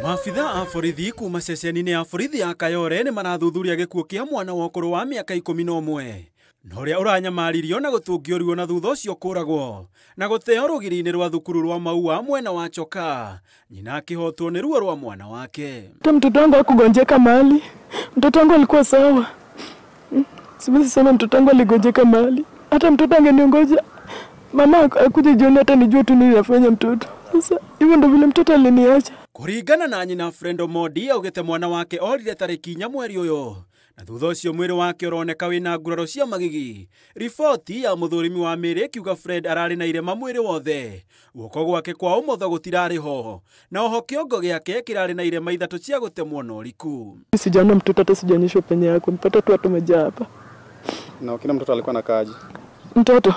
Maabitha a borithi kuma ceceni-inĩ ya borithi ya Kayole nĩ marathuthuria gĩkuũ kĩa mwana wa ũkũrũ wa mĩaka 11 na ũrĩa ũranyamaririo na gũtungio ruo na thutha ũcio kũragwo na gũteo rũgiri-inĩ rwa thukuru rwa Maua mwena wa Choka, nyina akĩhotwo nĩ ruo rwa mwana wake. Mtoto wangu hakugonjeka mahali, mtoto wangu alikuwa sawa. Siwezi sema mtoto wangu aligonjeka mahali, hata mtoto angeniongoja mama akuje jioni hata nijue tu nini nafanya mtoto. Sasa hivyo ndo vile mtoto aliniacha. Kũringana na nyina Fred Omondi augĩte mwana wake orire tarĩki 4 mweri ũyũ na thutha ũcio mwĩrĩ wake ũroneka wĩna nguraro cia magigi. Riboti ya mũthũrimi wa mĩĩrĩ ĩkiuga Fred ararĩ na irema mwĩrĩ wothe, guoko gwake kwa ũmotho gũtirarĩ ho na oho kĩongo gĩake kĩrarĩ na irema 3 cia gũtemwo na ũriku. Sijaona mtoto hata sijaonyeshwa penye yako, mpata tu watu wamejaa hapa. Na kila mtoto alikuwa anakaaje? Mtoto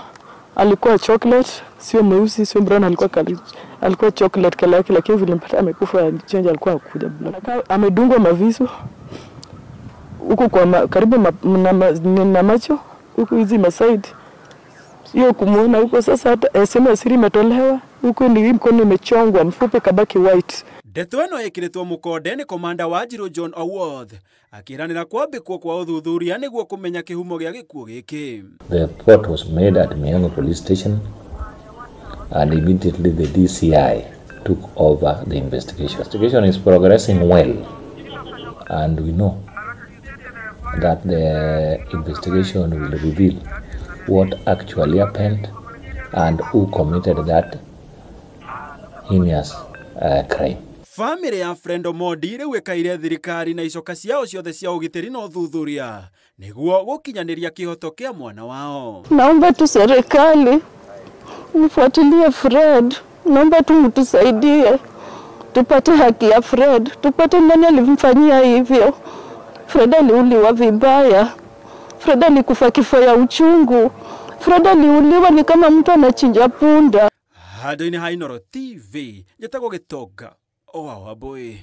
alikuwa chocolate, sio mweusi, sio brown, alikuwa chocolate color yake, lakini vile mpata amekufa change alikuwa kuja black. Amedungwa mavisu huko kwa karibu na macho huko hizi masaidi. Hiyo kumuona huko sasa hata sema siri imetolewa huko, ni mkono imechongwa mfupe kabaki white. Ndeto ĩno ĩkĩrĩtwo mũkonde nĩ komanda wa Njirũ John Owuoth akĩranĩra kwambĩkwo kwa ũthuthuria nĩguo kũmenya kĩhumo gĩa gĩkuũ gĩkĩ. The report was made at Mihango Police Station and immediately the DCI took over the investigation. Investigation is progressing well and we know that the investigation will reveal what actually happened and who committed that heinous crime. Family ya Fred Omondi rĩu ĩkaire thirikari na icoka ciao ciothe cia ũgitĩri na ũthuthuria nĩguo gũkinyanĩria kĩhoto kĩa mwana wao. Naomba tu serikali mfuatilie Fred, naomba tu mtusaidie tupate haki ya Fred, tupate nani alimfanyia hivyo. Fred aliuliwa vibaya, Fred alikufa kifo ya uchungu, Fred aliuliwa ni kama mtu anachinja punda. Handũ-inĩ ha Inooro TV, njĩtagwo Gĩtonga wa Wambũi.